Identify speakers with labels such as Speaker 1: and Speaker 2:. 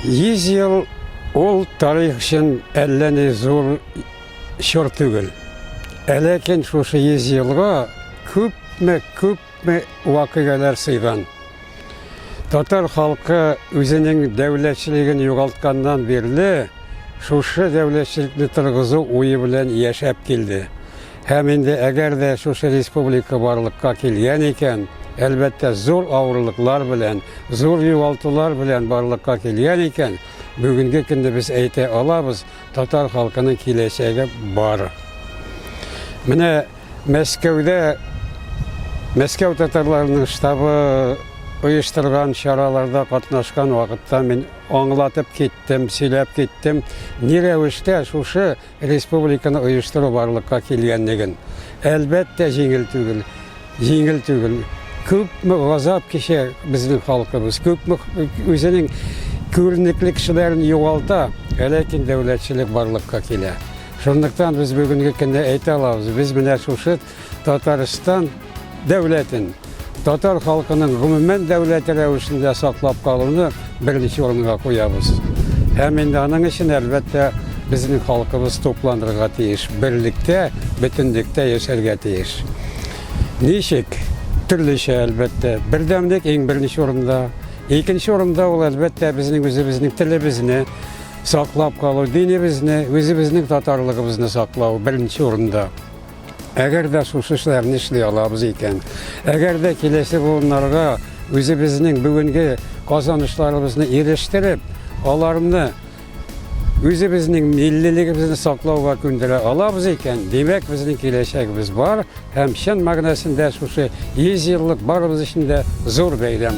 Speaker 1: 100 ел ул тарих өчен әллә ни зур чор түгел. Ә ләкин шушы 100 елга күпме, күпме вакыйгалар сыйган. Татар халкы үзенең дәүләтчелеген югалтканнан бирле шушы дәүләтчелекне торгызу уе белән яшәп килде. Һәм инде әгәр дә шушы республика барлыкка килгән икән, әлбәттә, зур авырлыклар белән, зур югалтулар белән барлыкка килгән икән, бүгенге көндә без әйтә алабыз, татар халкының киләчәге бар. Менә Мәскәүдә Мәскәү татарларының штабы оештырган чараларда катнашкан вакытта мин аңлатып киттем, сөйләп киттем, ни рәвештә шушы республиканы оештыру барлыкка килгәнлеген. Әлбәттә, җиңел түгел. Җиңел түгел. Күпме газап кичә безнең халкыбыз, күпме үзенең күренекле кешеләрен югалта, ләкин дәүләтчелек барлыкка килә. Шунлыктан без бүгенге көндә әйтә алабыз, без менә шушы Татарстан дәүләтен, татар халкының гомумән дәүләте рәвешендә саклап калуны беренче урынга куябыз. Һәм инде аның өчен, әлбәттә, безнең халкыбыз тупланырга тиеш, берлектә, бөтенлектә яшәргә тиеш. Ничек? Төрлечә, әлбәттә. Бердәмлек иң беренче урында. Икенче урында ул, әлбәттә, безнең үзебезнең телебезне, Саклап калу, динебезне, үзебезнең татарлыгыбызны саклау беренче урында. Әгәр дә шушы эшләрне эшли алабыз икән, әгәр дә киләсе буыннарга үзебезнең бүгенге казанышларыбызны ирештереп, аларны үзебезнең миллилегебезне саклауга күндерә алабыз икән, димәк, безнең киләчәгебез бар һәм чын мәгънәсендә шушы 100 еллык барыбыз өчен дә зур бәйрәм.